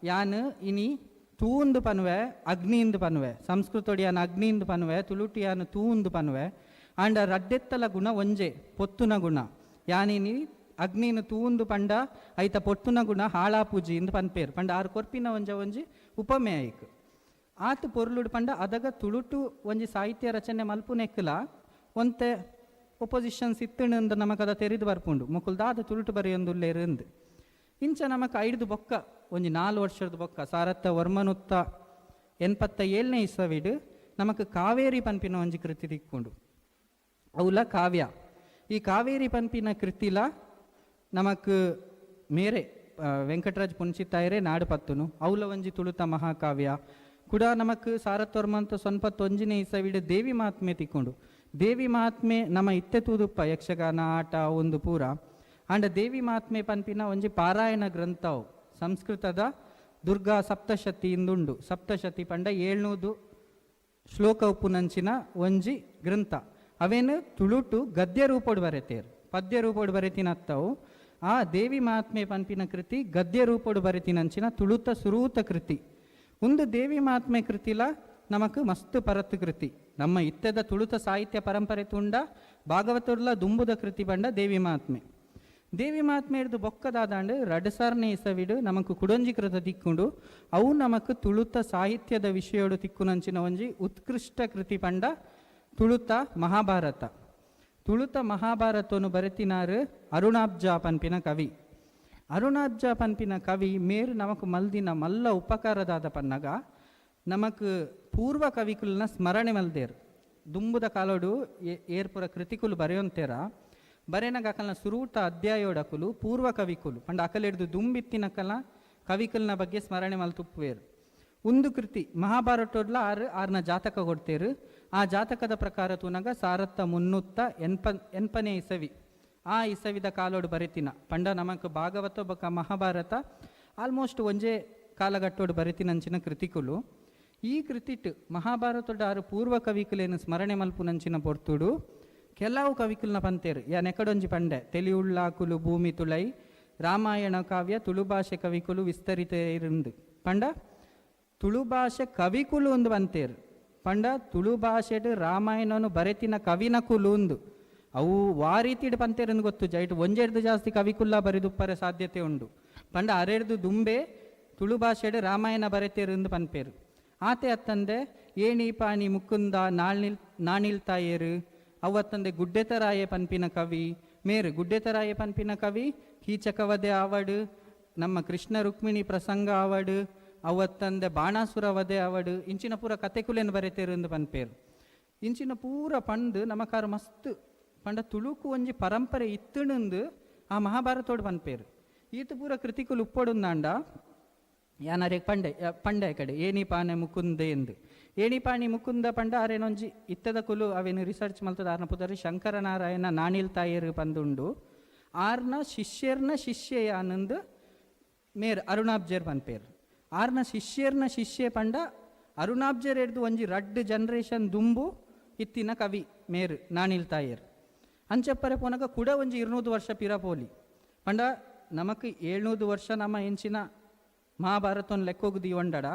ಯಾನ್ ಇನಿ ತೂಂದು ಪನುವೆ, ಅಗ್ನಿಂದ್ ಪನುವೆ. ಸಂಸ್ಕೃತೊಡು ಯಾನ್ ಅಗ್ನಿಂದ್ ಪನುವೆ, ತುಳುಟು ಯಾನ್ ತೂಂದು ಪನುವೆ. ಆಂಡ ರಡ್ಡೆತ್ತಲ ಗುಣ ಒಂಜೆ, ಪೊತ್ತುನ ಗುಣ. ಯಾನಿನಿ ಅಗ್ನಿನ್ ತೂಂದು ಪಂಡ ಐತ ಪೊತ್ತುನ ಗುಣ ಹಾಳಾಪುಜಿ ಇಂದ್ ಪನ್ಪೇರು. ಪಂಡ ಆರ್ ಕೊರ್ಪಿನ ಒಂಜ ಒಂಜಿ ಉಪಮೆ ಐಕ್. ಆತ್ ಪೊರ್ಲುಡು ಪಂಡ ಅದಗ ತುಳುಟು ಒಂಜಿ ಸಾಹಿತ್ಯ ರಚನೆ ಮಲ್ಪುನೆಕ್ಲ ಒಂತೆ ಒಪೊಸಿಷನ್ಸ್ ಇತ್ತುಂಡು ನಮಕ್ ಅದ ತೆರಿದು ಬರ್ಪುಂಡು. ಮೊಕುಲು ದಾದ ತುಳುಟು ಬರೆಯೊಂದುಲ್ಲೇರು ಇಂದ್. ಇಂಚ ನಮಕ್ ಐಡ್ದು ಬೊಕ್ಕ ಒಂಜಿ 4 ವರ್ಷದ ಬೊಕ್ಕ ಸಾರತ್ತ ವರ್ಮನುತ್ತ 87ನೇ ಇಸವಿಡ್ ನಮಕ್ ಕಾವೇರಿ ಪನ್ಪಿನ ಒಂಜಿ ಕೃತಿ ತಿಕ್ಕುಂಡು. ಅವುಲ ಕಾವ್ಯ. ಈ ಕಾವೇರಿ ಪನ್ಪಿನ ಕೃತಿಲ ನಮಕ್ ಮೇರೆ ವೆಂಕಟರಾಜ್ ಪುಂಚಿತ್ತಾಯರೇ ನಾಡು ಪತ್ತುನು. ಅವುಲ ಒಂಜಿ ತುಳುತ ಮಹಾಕಾವ್ಯ. ಕೂಡ ನಮಕ್ ಸಾರತ್ವರ್ಮಂತ 91ನೇ ಇಸವಿಡ್ ದೇವಿ ಮಹಾತ್ಮೆ ತಿಕ್ಕೊಂಡು. ದೇವಿ ಮಹಾತ್ಮೆ ನಮ ಇತ್ತೆ ತೂದುಪ್ಪ ಯಕ್ಷಗಾನ ಆಟ ಒಂದು ಪೂರ. ಆಂಡ ದೇವಿ ಮಹಾತ್ಮೆ ಪನ್ಪಿನ ಒಂಜಿ ಪಾರಾಯಣ ಗ್ರಂಥವು ಸಂಸ್ಕೃತದ ದುರ್ಗಾ ಸಪ್ತಶತಿ ಇಂದುಂಡು. ಸಪ್ತಶತಿ ಪಂಡ 700 ಶ್ಲೋಕ ಉಪ್ಪುನಂಚಿನ ಒಂಜಿ ಗ್ರಂಥ. ಅವೇನು ತುಳುಟು ಗದ್ಯ ರೂಪೊಡು ಬರೆತೇರು, ಪದ್ಯ ರೂಪೊಡು ಬರೆತಿನತ್ತವು. ಆ ದೇವಿ ಮಹಾತ್ಮೆ ಪನ್ಪಿನ ಕೃತಿ ಗದ್ಯ ರೂಪೊಡು ಬರೆತಿನಂಚಿನ ತುಳುತ ಸುರೂತ ಕೃತಿ. ಒಂದು ದೇವಿ ಮಹಾತ್ಮೆ ಕೃತಿಲ ನಮಕ್ ಮಸ್ತ್ ಪರತ್ತು ಕೃತಿ. ನಮ್ಮ ಇತ್ತೆದ ತುಳುತ ಸಾಹಿತ್ಯ ಪರಂಪರೆ ತುಂಡ ಭಾಗವತರ್ಲ ದುಂಬುದ ಕೃತಿ ಪಂಡ ದೇವಿ ಮಹಾತ್ಮೆ. ದೇವಿ ಮಹಾತ್ಮೆ ಹಿಡ್ದು ಬೊಕ್ಕದಾದಾಂಡ್ ರಡ್ಸಾರನೇ ಇಸವಿಡು ನಮಕ್ ಕುಡೊಂಜಿ ಕೃತ ತಿಕ್ಕುಂಡು. ಅವು ನಮಕ್ ತುಳುತ ಸಾಹಿತ್ಯದ ವಿಷಯೋಡು ತಿಕ್ಕುನಂಚಿನ ಒಂಜಿ ಉತ್ಕೃಷ್ಟ ಕೃತಿ ಪಂಡ ತುಳುತ ಮಹಾಭಾರತ. ತುಳುತ ಮಹಾಭಾರತವನ್ನು ಬರೆತಿನಾರು ಅರುಣಾಬ್ಜ ಪನ್ಪಿನ ಕವಿ. ಅರುಣಾಬ್ಜ ಪನ್ಪಿನ ಕವಿ ಮೇರು ನಮಕ್ ಮಲ್ದಿನ ಮಲ್ಲ ಉಪಕಾರದಾದ ಪನ್ನಗ ನಮಕ್ ಪೂರ್ವ ಕವಿಕುಲ್ನ ಸ್ಮರಣೆ ಮಲ್ದೇರು. ದುಂಬುದ ಕಾಲೋಡು ಏರ್ಪುರ ಕೃತಿಕುಲು ಬರೆಯೊಂತೇರ ಬರೆನಗ ಅಕಲ್ನ ಸುರೂತ ಅಧ್ಯಾಯೋಡಕುಲು ಪೂರ್ವ ಕವಿಕುಲು ಪಂಡ ಅಕಲೆಡ್ದು ದುಂಬಿತ್ತಿನಕಲ್ನ ಕವಿಕುಲ್ನ ಬಗ್ಗೆ ಸ್ಮರಣೆ ಮಲ್ತುಪ್ಪುವೇರು. ಒಂದು ಕೃತಿ ಮಹಾಭಾರತೋಡ್ಲ ಆರು ಆರ್ನ ಜಾತಕ ಕೊಡ್ತೇರು. ಆ ಜಾತಕದ ಪ್ರಕಾರ ತೂನಗ ಸಾರತ್ತ ಮುನ್ನೂತ್ತ ಎನ್ಪನೇ ಇಸವಿ ಆ ಇಸವಿದ ಕಾಲೋಡು ಬರೆತಿನ ಪಂಡ ನಮಕ್ ಭಾಗವತ ಬೊಕ್ಕ ಮಹಾಭಾರತ ಆಲ್ಮೋಸ್ಟ್ ಒಂಜೇ ಕಾಲಘಟ್ಟೋಡು ಬರೆತಿನಂಚಿನ ಕೃತಿಕುಲು. ಈ ಕೃತಿಟ್ ಮಹಾಭಾರತದ ಆರು ಪೂರ್ವ ಕವಿಕುಲೇನು ಸ್ಮರಣೆ ಮಲ್ಪುನಂಚಿನ ಪೊರ್ತುಡು ಕೆಲವು ಕವಿಕುಲ್ನ ಪಂತೇರು. ಯಾನ್ ಎಕಡೊಂಜಿ ಪಂಡೆ ತೆಲಿಯುಳ್ಳಾಕುಲು ಭೂಮಿ ತುಳೈ ರಾಮಾಯಣ ಕಾವ್ಯ ತುಳು ಭಾಷೆ ಕವಿಕುಲು ವಿಸ್ತರಿತ ಇರುಂದು. ಪಂಡ ತುಳು ಭಾಷೆ ಕವಿಕುಲು ಒಂದು ಪಂತೇರು. ಪಂಡ ತುಳು ಭಾಷೆಡ್ ರಾಮಾಯಣನು ಬರೆತಿನ ಕವಿನಕುಲು ಉಂದು. ಅವು ವಾ ರೀತಿಡ್ ಪಂತೇರಂದು ಗೊತ್ತು ಜೈಟ್ ಒಂಜೆಡ್ದು ಜಾಸ್ತಿ ಕವಿಕುಲ್ಲ ಬರೆದುಪ್ಪರೆ ಸಾಧ್ಯತೆ ಉಂಡು. ಪಂಡ ಅರೆಡ್ದು ದುಂಬೆ ತುಳು ಭಾಷೆಡ್ ರಾಮಾಯಣ ಬರೆತೇರು ಎಂದು ಪನ್ಪೇರು. ಆತೆ ಅತ್ತಂದೆ ಏಣಿ ಪಾಣಿ ಮುಕುಂದ ನಾಣಿಲ್ ತಾಯೇರು ಅವತ್ತಂದೆ ಗುಡ್ಡೆತರಾಯ ಪನ್ಪಿನ ಕವಿ ಮೇರು. ಗುಡ್ಡೆತರಾಯ ಪನ್ಪಿನ ಕವಿ ಕೀಚಕವದೆ ಆವಡು, ನಮ್ಮ ಕೃಷ್ಣ ರುಕ್ಮಿಣಿ ಪ್ರಸಂಗ ಆವಡು, ಅವತ್ತಂದೆ ಬಾಣಾಸುರ ವಧೆ ಆವಡು, ಇಂಚಿನ ಪೂರ ಕತೆಕುಲೇನು ಬರೆತೇರು ಎಂದು ಪನ್ಪೇರು. ಇಂಚಿನ ಪೂರ ಪಂದು ನಮಕಾರ ಮಸ್ತ್ ಪಂಡ ತುಳುಕು ಒಂಜಿ ಪರಂಪರೆ ಇತ್ತುಂದು ಆ ಮಹಾಭಾರತೋಡು ಪನ್ಪೇರು. ಈತ ಪೂರ ಕೃತಿಕುಲು ಉಪ್ಪೊಡುಂದಾಂಡ ಯಾನರೆ ಪಂಡೆ ಪಂಡೆ ಕಡೆ ಏಣಿ ಪಾನೆ ಮುಕುಂದೆ ಎಂದು. ಏಣಿ ಪಾಣಿ ಮುಕುಂದ ಪಂಡ ಅರೇನೊಂಜಿ ಇತ್ತದ ಕುಲು ಅವೇನು ರಿಸರ್ಚ್ ಮಲ್ತದ ಆರ್ನ ಪುದರ್ ಶಂಕರನಾರಾಯಣ ನಾಣಿಲ್ ತಾಯರು ಪಂದುಂಡು. ಆರ್ನ ಶಿಷ್ಯರ್ನ ಶಿಷ್ಯ ಆನಂದ್ ಮೇರ್ ಅರುಣಾಬ್ಜರ್ ಪನ್ಪೇರು. ಆರ್ನ ಶಿಷ್ಯರ್ನ ಶಿಷ್ಯ ಪಂಡ ಅರುಣಾಬ್ಜರ್ ಹಿಡ್ದು ಒಂಜಿ ರಡ್ಡ್ ಜನರೇಷನ್ ದುಂಬು ಇತ್ತಿನ ಕವಿ ಮೇರು ನಾಣಿಲ್ ತಾಯರು. ಅಂಚಪ್ಪರೆ ಪೋನಗ ಕೂಡ ಒಂಜಿ 200 ವರ್ಷ ಪಿರ ಪೋಲಿ. ಪಂಡ ನಮಕ್ 700 ವರ್ಷ ನಮ್ಮ ಎಂಚಿನ ಮಹಾಭಾರತವನ್ನು ಲೆಕ್ಕೋಗು ದೀವಂಡಡ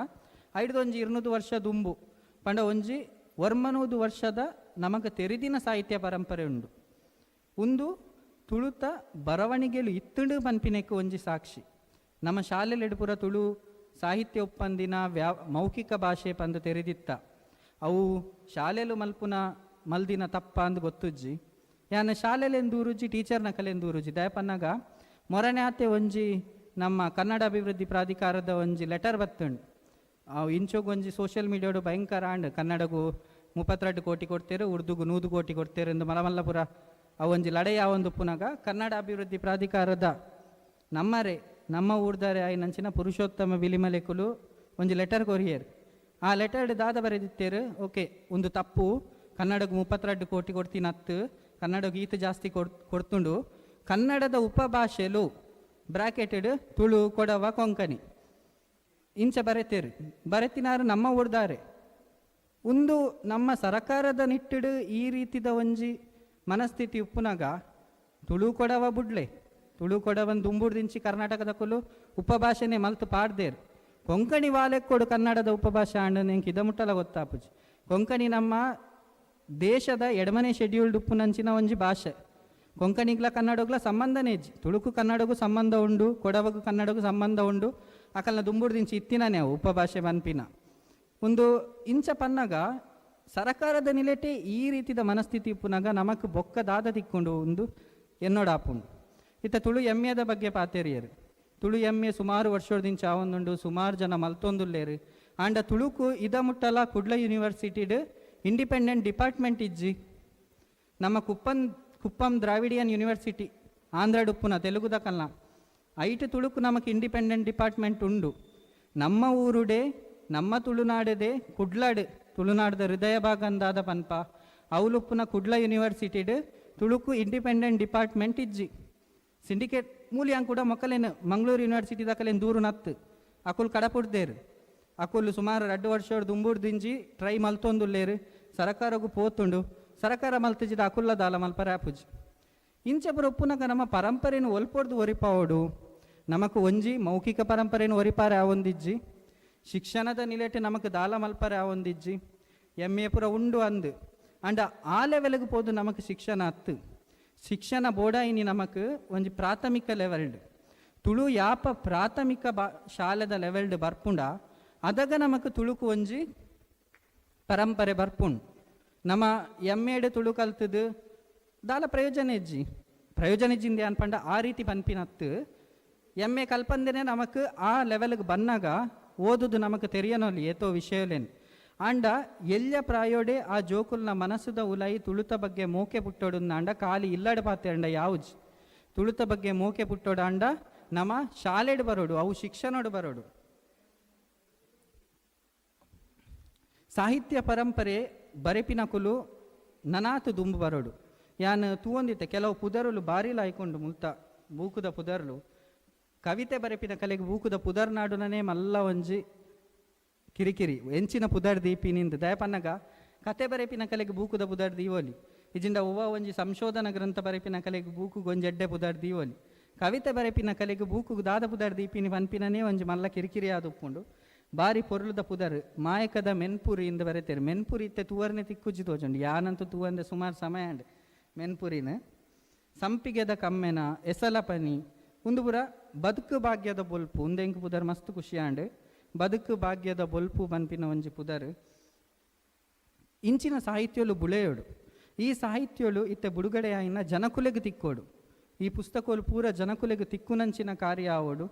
ಐಡ್ದು ಒಂಜಿ 200 ವರ್ಷ ದುಂಬು ಪಂಡ ಒಂಜಿ 900 ವರ್ಷದ ನಮಕ್ ತೆರಿದಿನ ಸಾಹಿತ್ಯ ಪರಂಪರೆ ಉಂಡು. ಉಂದು ತುಳುತ ಬರವಣಿಗೆಲು ಇತ್ತುಂಡು ಪನ್ಪಿನೆಕ್ ಒಂಜಿ ಸಾಕ್ಷಿ. ನಮ್ಮ ಶಾಲೆಲೆಡ್ ಪೂರ ತುಳು ಸಾಹಿತ್ಯ ಒಪ್ಪಂದಿನ ಮೌಖಿಕ ಭಾಷೆ ಪಂದು ತೆರೆದಿತ್ತ. ಅವು ಶಾಲೆಲು ಮಲ್ಪುನ ಮಲ್ದಿನ ತಪ್ಪ ಅಂದ್ ಗೊತ್ತುಜ್ಜಿ. ಯಾನ್ ಶಾಲೆಲೆನ್ ದೂರುಜ್ಜಿ, ಟೀಚರ್ನ ಕಲೆನ್ ದೂರುಜ್ಜಿ. ದಯಪನ್ನಾಗ ಮೊರನೆ ಆತೆ ಒಂಜಿ ನಮ್ಮ ಕನ್ನಡ ಅಭಿವೃದ್ಧಿ ಪ್ರಾಧಿಕಾರದ ಒಂಜಿ ಲೆಟರ್ ಬತ್ತುಂಡು. ಇಂಚೋಗ್ ಒಂಜಿ ಸೋಷಿಯಲ್ ಮೀಡಿಯಾಡು ಭಯಂಕರ ಆಂಡ್. ಕನ್ನಡಗು 32 ಕೋಟಿ ಕೊಡ್ತೇರು, ಉರ್ದುಗು 100 ಕೋಟಿ ಕೊಡ್ತೇರು ಎಂದು ಮಲಮಲ್ಲಪುರ ಅವು ಒಂಜಿ ಲಡೈ ಯಾವೊಂದು ಪುನಗ ಕನ್ನಡ ಅಭಿವೃದ್ಧಿ ಪ್ರಾಧಿಕಾರದ ನಮ್ಮರೆ ನಮ್ಮ ಊರ್ದಾರೆ ಆಯಿನಂಚಿನ ಪುರುಷೋತ್ತಮ ಬಿಲಿಮಲೆಕುಲು ಒಂಜಿ ಲೆಟರ್ ಕೊರಿಯರ್. ಆ ಲೆಟರ್ಡ್ ದಾದ ಬರೆದಿತ್ತೇರು, ಓಕೆ ಒಂದು ತಪ್ಪು, ಕನ್ನಡಗ್ 32 ಕೋಟಿ ಕೊಡ್ತೀನತ್ತು, ಕನ್ನಡಗ್ ಈತ ಜಾಸ್ತಿ ಕೊಡ್ತುಂಡು, ಕನ್ನಡದ ಉಪಭಾಷೆಲು ಬ್ರಾಕೆಟೆಡ್ ತುಳು ಕೊಡವ ಕೊಂಕಣಿ ಇಂಚ ಬರೆತೇರು. ಬರೆತಿನಾರು ನಮ್ಮ ಊರ್ದಾರೆ. ಒಂದು ನಮ್ಮ ಸರಕಾರದ ನಿಟ್ಟಿಡು ಈ ರೀತಿದ ಒಂಜಿ ಮನಸ್ಥಿತಿ ಉಪ್ಪುನಾಗ ತುಳು ಕೊಡವ ಬುಡ್ಲೆ, ತುಳು ಕೊಡವನ್ ದುಂಬುಡ್ದಿಂಚಿ ಕರ್ನಾಟಕದ ಕುಲು ಉಪಭಾಷೆನೆ ಮಲ್ತು ಪಾಡ್ದೇರು. ಕೊಂಕಣಿ ವಾಲೆಕ್ಕೊಡು ಕನ್ನಡದ ಉಪಭಾಷೆ ಆಂಡ ನೆಂಕ್ ಇದ ಮುಟ್ಟಲ ಗೊತ್ತಾಪುಜಿ. ಕೊಂಕಣಿ ನಮ್ಮ ದೇಶದ ಎಡಮನೆ ಶೆಡ್ಯೂಲ್ಡ್ ಉಪ್ಪುನಂಚಿನ ಒಂಜಿ ಭಾಷೆ. ಕೊಂಕಣಿಗ್ಲ ಕನ್ನಡಗ್ಲ ಸಂಬಂಧನೇ ಇಜ್ಜಿ. ತುಳುಕು ಕನ್ನಡಗೂ ಸಂಬಂಧ ಉಂಡು, ಕೊಡವಗೂ ಕನ್ನಡಗೂ ಸಂಬಂಧ ಉಂಡು. ಅಕಲ್ನ ದುಂಬುಡ್ದಿಂಚಿ ಇತ್ತಿನನೇ ಅವು ಉಪಭಾಷೆ ಪನ್ಪಿನ ಒಂದು ಇಂಚ ಪನ್ನಗ ಸರಕಾರದ ನಿಲೆಟೆ ಈ ರೀತಿದ ಮನಸ್ಥಿತಿ ಉಪ್ಪುನಾಗ ನಮಕ್ ಬೊಕ್ಕ ದಾದ ತಿಕ್ಕೊಂಡು ಒಂದು ಎನ್ನೋಡಾಪುಂಡು. ಇತ್ತ ತುಳು ಎಮ್ಮೆದ ಬಗ್ಗೆ ಪಾತೆರಿಯರು. ತುಳು ಎಮ್ಮೆ ಸುಮಾರು ವರ್ಷದಿಂಚ ಆವೊಂದುಂಡು, ಸುಮಾರು ಜನ ಮಲ್ತೊಂದುಲ್ಲೇರು. ಆಂಡ ತುಳುಕು ಇದ ಮುಟ್ಟಲ ಕುಡ್ಲ ಯೂನಿವರ್ಸಿಟಿಡ್ ಇಂಡಿಪೆಂಡೆಂಟ್ ಡಿಪಾರ್ಟ್ಮೆಂಟ್ ಇಜ್ಜಿ. ನಮ್ಮ ಕುಪ್ಪಂ ದ್ರಾವಿಡಿಯನ್ ಯೂನಿವರ್ಸಿಟಿ ಆಂಧ್ರಡುಪ್ಪುನ ತೆಲುಗುದ ಕಲ್ನ ಐಟ್ ತುಳುಕು ನಮಕ್ ಇಂಡಿಪೆಂಡೆಂಟ್ ಡಿಪಾರ್ಟ್ಮೆಂಟ್ ಉಂಡು. ನಮ್ಮ ಊರುಡೆ ನಮ್ಮ ತುಳುನಾಡದೆ ಕುಡ್ಲಾಡ್ ತುಳುನಾಡದ ಹೃದಯ ಭಾಗಂದಾದ ಪನ್ಪ ಅವಲುಪ್ಪುನ ಕುಡ್ಲ ಯೂನಿವರ್ಸಿಟಿಡ್ ತುಳುಕು ಇಂಡಿಪೆಂಡೆಂಟ್ ಡಿಪಾರ್ಟ್ಮೆಂಟ್ ಇಜ್ಜಿ. ಸಿಂಡಿಕೇಟ್ ಮೂಲ್ಯಾಂಗ್ ಕೂಡ ಮೊಕ್ಕಲೇನು ಮಂಗಳೂರು ಯೂನಿವರ್ಸಿಟಿ ದಕಲೇನು ದೂರು ನತ್ತು ಅಕುಲ್ ಕಡಪುಡ್ದೇರು. ಅಕುಲು ಸುಮಾರು 2 ವರ್ಷ ದುಂಬುಡ್ದಿಂಜಿ ಟ್ರೈ ಮಲ್ತೊಂದುಲ್ಲೇರು. ಸರಕಾರಗು ಪೋತುಂಡು, ಸರಕಾರ ಮಲ್ತಿಜಿದ ಅಕುಲ್ಲ ದಾಲ ಮಲ್ಪರೆ ಆಪುಜಿ. ಇಂಚ ಪುರ ಉಪ್ಪುನಗ ನಮ್ಮ ಪರಂಪರೆನು ಒಲ್ಪೊಡ್ದು ಒರಿಪಾವೋಡು. ನಮಕ್ ಒಂಜಿ ಮೌಖಿಕ ಪರಂಪರೆನು ಒರಿಪಾರೆ ಆವೊಂದಿಜ್ಜಿ, ಶಿಕ್ಷಣದ ನಿಲೆಟೆ ನಮಕ್ ದಾಲ ಮಲ್ಪರೆ ಆವೊಂದಿಜ್ಜಿ. ಎಮ್ ಎ ಪುರ ಉಂಡು ಅಂದು ಅಂಡ ಆ ಲೆವೆಲ್ಗೆ ಪೋದು ನಮಕ್ ಶಿಕ್ಷಣ ಅತ್ತು. ಶಿಕ್ಷಣ ಬೋಡಾಯಿನಿ ನಮಕ್ ಒಂಜಿ ಪ್ರಾಥಮಿಕ ಲೆವೆಲ್ಡ್. ತುಳು ಯಾಪ ಪ್ರಾಥಮಿಕ ಶಾಲೆದ ಲೆವೆಲ್ಡ್ ಬರ್ಪುಂಡ ಅದಗ ನಮಕ್ ತುಳುಕು ಒಂಜಿ ಪರಂಪರೆ ಬರ್ಪುಂಡು. ನಮ್ಮ ಎಮ್ ಎಡ್ ತುಳು ಕಲ್ತದು ದಾಲ ಪ್ರಯೋಜನ ಇಜ್ಜಿ. ಪ್ರಯೋಜನ ಇಜ್ಜಿಂದೆ ಅನ್ಪಂಡ ಆ ರೀತಿ ಪನ್ಪಿನತ್ತು. ಎಮ್ ಎ ಕಲ್ಪಂದನೆ ನಮಕ್ ಆ ಲೆವೆಲ್ಗೆ ಬನ್ನಾಗ ಓದುದು ನಮಕ್ ತೆರಿಯನೊಲಿ ಏತೋ ವಿಷಯಲೇನು. ಆಂಡ ಎಲ್ಯ ಪ್ರಾಯೋಡೆ ಆ ಜೋಕುಲ್ನ ಮನಸ್ಸುದ ಉಲಾಯಿ ತುಳುತ ಬಗ್ಗೆ ಮೋಕೆ ಪುಟ್ಟೋಡು ಅಂಡ ಖಾಲಿ ಇಲ್ಲಡ ಪಾತೆಂಡ ಯಾವುಜ್ ತುಳುತ ಬಗ್ಗೆ ಮೋಕೆ ಪುಟ್ಟೋಡು ಅಂಡ ನಮ ಶಾಲೆಡ್ ಬರೋಡು, ಅವು ಶಿಕ್ಷಣೋಡು ಬರೋಡು. ಸಾಹಿತ್ಯ ಪರಂಪರೆ ಬರೆಪಿನ ಕುಲು ನನಾತು ದುಂಬು ಬರೋಡು. ಯಾನ್ ತೂವೊಂದಿತ್ತೆ ಕೆಲವು ಪುದರುಲು ಬಾರಿ ಲಾಯ್ಕೊಂಡು ಮುಲ್ತ ಬೂಕುದ ಪುದರ್ಲು. ಕವಿತೆ ಬರೆಪಿನ ಕಲೆಗೆ ಬೂಕುದ ಪುದರ್ನಾಡುನನೇ ಮಲ್ಲ ಒಂಜಿ ಕಿರಿಕಿರಿ. ಎಂಚಿನ ಪುದರ್ ದೀಪಿನಿಂದ ದಯಪನ್ನಗ ಕತೆ ಬರೆಪಿನ ಕಲೆಗೆ ಬೂಕುದ ಪುದರ್ ದೀವೋಲಿ, ಇಜಿಂಡ ಒವ್ವ ಒಂಜಿ ಸಂಶೋಧನಾ ಗ್ರಂಥ ಬರೆಪಿನ ಕಲೆಗೆ ಬೂಕು ಗೊಂಜೆಡ್ಡೆ ಪುದರ್ ದೀವೋಲಿ. ಕವಿತೆ ಬರೆಪಿನ ಕಲೆಗೆ ಬೂಕು ದಾದ ಪುದರ್ ದೀಪಿನಿ ಪನ್ಪಿನನೇ ಒಂಜಿ ಮಲ್ಲ ಕಿರಿಕಿರಿ ಆದುಪ್ಪುಂಡು. ಬಾರಿ ಪೊರ್ಲುದ ಪುದರ್ ಮಾಯಕದ ಮೆನ್ಪುರಿ ಇಂದ ಬರೆತೇರು. ಮೆನ್ಪುರಿ ಇತ್ತೆ ತೂವರ್ನೆ ತಿಕ್ಕುಜ್ಜಿ ತೋಜುಂಡು. ಯಾನಂತೂ ತೂವಂದೆ ಸುಮಾರು ಸಮಯ ಅಂಡ್ ಮೆನ್ಪುರಿನ. ಸಂಪಿಗೆದ ಕಮ್ಮೆನ ಎಸಲ ಪನಿ ಉಂದು ಪುರ ಬದುಕು ಭಾಗ್ಯದ ಬೊಲ್ಪು ಉಂದೆಂಕ್ ಪುದರ್ ಮಸ್ತ್ ಖುಷಿಯಾಂಡ್. ಬದುಕು ಭಾಗ್ಯದ ಬೊಲ್ಪು ಪನ್ಪಿನ ಒಂಜಿ ಪುದರ್. ಇಂಚಿನ ಸಾಹಿತ್ಯಲು ಬುಳೆಯೋಡು. ಈ ಸಾಹಿತ್ಯಲು ಇತ್ತೆ ಬುಡುಗಡೆ ಆಯಿನ ಜನಕುಲೆಗ್ ತಿಕ್ಕೋಡು. ಈ ಪುಸ್ತಕಲು ಪೂರ ಜನಕುಲೆಗ್ ತಿಕ್ಕುನಂಚಿನ ಕಾರ್ಯ ಆವೋಡು.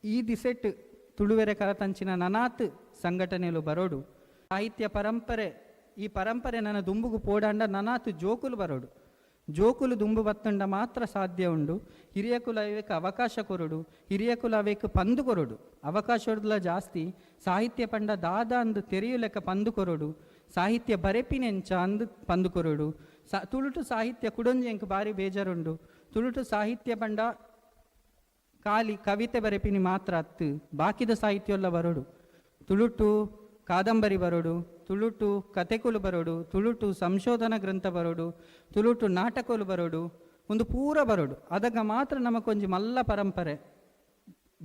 ಈ ದಿಸೆಟ್ ತುಳುವೆರೆ ಕರತಂಚಿನ ನನಾತ್ ಸಂಘಟನೆಲು ಬರೋಡು. ಸಾಹಿತ್ಯ ಪರಂಪರೆ ಈ ಪರಂಪರೆ ನನ್ನ ದುಂಬುಗು ಪೋಡಾಂಡ ನನಾತ್ ಜೋಕುಲು ಬರೋಡು. ಜೋಕುಲು ದುಂಬು ಬತ್ತಂಡ ಮಾತ್ರ ಸಾಧ್ಯ ಉಂಡು. ಹಿರಿಯಕುಲ ಅವೇಕ್ ಅವಕಾಶ ಕೊರಡು, ಹಿರಿಯಕುಲ ಅವೇಕ್ ಪಂದು ಕೊರಡು. ಅವಕಾಶಡ್ಲ ಜಾಸ್ತಿ ಸಾಹಿತ್ಯ ಪಂಡ ದಾದ ಅಂದು ತೆರೆಯುಲೆಕ್ಕ ಪಂದು ಕೊರಡು. ಸಾಹಿತ್ಯ ಬರೆಪಿನೆಂಚ ಅಂದು ಪಂದು ಕೊರಡು. ತುಳುಟು ಸಾಹಿತ್ಯ ಕುಡೊಂಜಿ ಎಂಕ್ ಬಾರಿ ಬೇಜಾರುಂಡು. ತುಳುಟು ಸಾಹಿತ್ಯ ಪಂಡ ಖಾಲಿ ಕವಿತೆ ಬರೆಪಿನಿ ಮಾತ್ರ ಅತ್ತು, ಬಾಕಿದ ಸಾಹಿತ್ಯ ಬರೋಡು. ತುಳುಟು ಕಾದಂಬರಿ ಬರೋಡು, ತುಳುಟು ಕತೆಕುಲು ಬರೋಡು, ತುಳುಟು ಸಂಶೋಧನಾ ಗ್ರಂಥ ಬರೋಡು, ತುಳುಟು ನಾಟಕಲು ಬರೋಡು, ಒಂದು ಪೂರ ಬರೋಡು. ಅದಗ ಮಾತ್ರ ನಮಕೊಂಜಿ ಮಲ್ಲ ಪರಂಪರೆ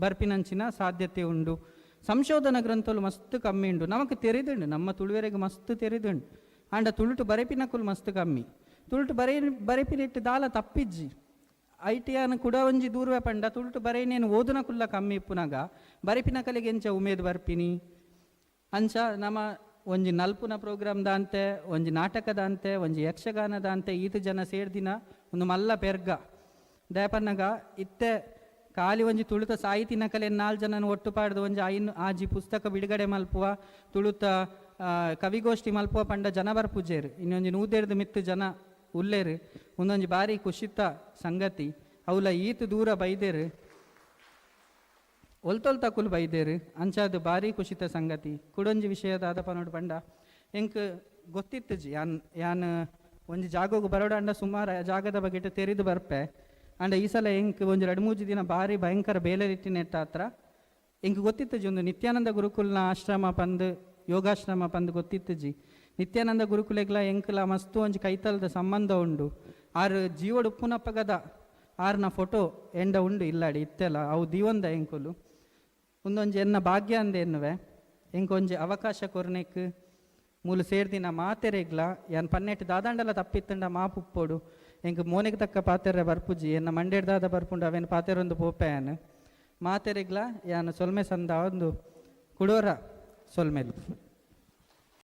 ಬರ್ಪಿನಂಚಿನ ಸಾಧ್ಯತೆ ಉಂಡು. ಸಂಶೋಧನಾ ಗ್ರಂಥಲು ಮಸ್ತ್ ಕಮ್ಮಿ ಉಂಡು. ನಮಕ್ ತೆರೆದುಂಡು, ನಮ್ಮ ತುಳುವೆರೆಗ್ ಮಸ್ತ್ ತೆರೆದುಂಡು. ಆಂಡ ತುಳುಟು ಬರೆಪಿನಕುಲು ಮಸ್ತ್ ಕಮ್ಮಿ. ತುಳುಟು ಬರೆಪಿನಿಟ್ಟು ದಾಲ ತಪ್ಪಿಜ್ಜಿ. I T ಆನ್ ಕೂಡ ಒಂಜಿ ದೂರ್ವೆ ಪಂಡ ತುಳುಟು ಬರೆಯಿನೇನು ಓದುನ ಕುಲ್ಲ ಕಮ್ಮಿ ಇಪ್ಪುನಾಗ ಬರೆಪಿನ ಕಲೆಗೆ ಎಂಚ ಉಮೇದ್ ಬರ್ಪಿನಿ. ಅಂಚ ನಮ್ಮ ಒಂಜಿ ನಲ್ಪುನ ಪ್ರೋಗ್ರಾಮ್ ದಾಂತೆ, ಒಂಜಿ ನಾಟಕದಂತೆ, ಒಂಜಿ ಯಕ್ಷಗಾನದಂತೆ ಈತ ಜನ ಸೇರ್ದಿನ ಒಂದು ಮಲ್ಲ ಪೆರ್ಗ. ದಯಪನ್ನಗ ಇತ್ತೆ ಖಾಲಿ ಒಂಜಿ ತುಳುತ ಸಾಹಿತಿನ ಕಲೆ 4 ಜನನ ಒಟ್ಟು ಪಾಡ್ದು ಒಂಜಿ 5 ಆಜಿ ಪುಸ್ತಕ ಬಿಡುಗಡೆ ಮಲ್ಪುವ, ತುಳುತ ಕವಿಗೋಷ್ಠಿ ಮಲ್ಪುವ ಪಂಡ ಜನ ಬರ್ಪುಜೇರು. ಇನ್ನೊಂಜಿ 100 ಮಿತ್ತು ಜನ ಉಲ್ಲೇರು. ಒಂದೊಂಜಿ ಬಾರಿ ಖುಷಿತ ಸಂಗತಿ. ಅವಲ ಈತ ದೂರ ಬೈದೇರು. ಒಲ್ತೊಲ್ ತಕುಲು ಬೈದೇರು. ಅಂಚಾದ್ ಬಾರಿ ಖುಷಿತ ಸಂಗತಿ. ಕುಡೊಂಜಿ ವಿಷಯ ದಾದ ಪನೋಡು ಪಂಡ, ಎಂಕ್ ಗೊತ್ತಿತ್ತುಜಿ, ಯಾನ್ ಯಾನ್ ಒಂಜಿ ಜಾಗೋಗು ಬರೋಡಂಡ ಸುಮಾರು ಜಾಗದ ಬಗೆಟ್ ತೆರಿದು ಬರ್ಪೆ. ಆಂಡ ಈ ಸಲ ಎಂಕ್ ಒಂಜಿ ರಡ್ಡ್ ಮೂಜಿ ದಿನ ಬಾರಿ ಭಯಂಕರ ಬೇಲೆ ಇಟ್ಟಿನೆಟ್ಟಾತ್ರ ಎಂಕ್ ಗೊತ್ತಿತ್ತುಜಿ ಒಂದು ನಿತ್ಯಾನಂದ ಗುರುಕುಲ್ನ ಆಶ್ರಮ ಪಂದ್, ಯೋಗಾಶ್ರಮ ಪಂದ್ ಗೊತ್ತಿತ್ತುಜಿ. ನಿತ್ಯಾನಂದ ಗುರುಕುಲೆಗ್ಲ ಎಂಕ್ಲ ಮಸ್ತ್ ಒಂಜಿ ಕೈತಲ್ದ ಸಂಬಂಧ ಉಂಡು. ಆರ್ ಜೀವಡ್ ಉಪ್ಪುನಪ್ಪಗದ ಆರ್ನ ಫೋಟೋ ಎಂಡ ಉಂಡು ಇಲ್ಲಾಡಿ ಇತ್ತೆಲ್ಲ, ಅವು ದೀವೊಂದ ಎಂಕುಲು. ಉಂದೊಂಜಿ ಎನ್ನ ಭಾಗ್ಯ ಅಂದ ಎನ್ನುವೆ. ಎಂಕ್ ಒಂಜಿ ಅವಕಾಶ ಕೊರ್ನೆಕ್ ಮೂಲು ಸೇರ್ದಿನ ಮಾತೆರೆಗ್ಲ, ಯಾನ್ ಪನ್ನೆಟ್ ದಾದಾಂಡಲ ತಪ್ಪಿತ್ತಂಡ ಮಾಪುಪ್ಪೊಡು. ಎಂಕ್ ಮೋನೆಗ್ ತಕ್ಕ ಪಾತೆರ ಬರ್ಪುಜಿ, ಎನ್ನ ಮಂಡೇಡ್ ದಾದ ಬರ್ಪುಂಡು ಅವೇನು ಪಾತೆರೊಂದು ಪೋಪೆ. ಯಾನ್ ಮಾತೆರೆಗ್ಲ ಯಾನ್ ಸೊಲ್ಮೆ ಸಂದ ಒಂದು ಕುಡೋರ ಸೊಲ್ಮೆಲು.